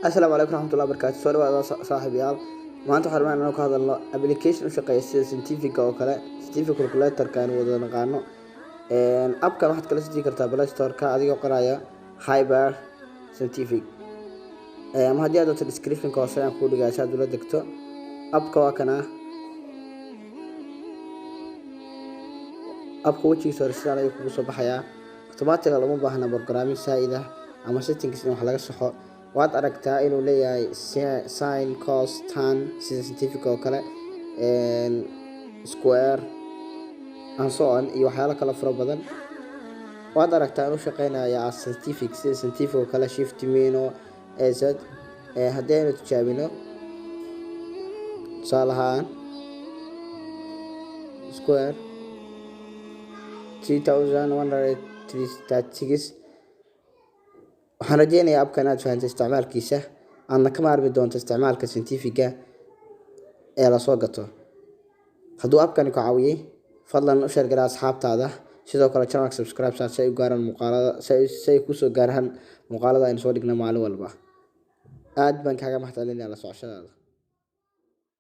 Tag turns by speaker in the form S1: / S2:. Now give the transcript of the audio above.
S1: Asalaamu calaykum raxmatullahi barakaatu. Soo dhawaada, saaxiibayaal. Maanta waxaan rabnaa inaan ka hadalno application u shaqeeya sida scientific oo kale, scientific calculator-ka aan wada naqaano. Appkan waxaad kala soo kartaa Play Store-ka adigoo qoraya Hyper Scientific, ama haddii aad doonto description-ka hoose ayaan kuu dhigaa si aad ula degto appka. Waa kana appka. Wejigiisa hore sidaan ayuu kugu soo baxayaa. Automatic, lama baahna programming saa'id ah ama settings in wax laga saxo. Waad aragtaa inuu leeyahay sin, cos, tan sida scientific oo kale, square and so on, iyo waxyaalo kale fara badan. Waad aragtaa inuu shaqeynaya as scientific, sida scientific oo kale, shift, mino, az. Haddii aynu tijaabino, tusaale ahaan, square 3136. Waxaan rajeynayaa appka inaad fahantay isticmaalkiisa, aadna ka maarmi doonto isticmaalka scientifiga ee lasoo gato. Hadduu appkani ku caawiyey, fadlan u share gara asxaabtaada. Sidoo kale channelka subscribe saar si ay u gaaraan muuqaalada, si ay kusoo gaaraan muuqaalada aynu soo dhigno maalin walba. Aad baan kaaga mahadcelinaya la socoshadaada.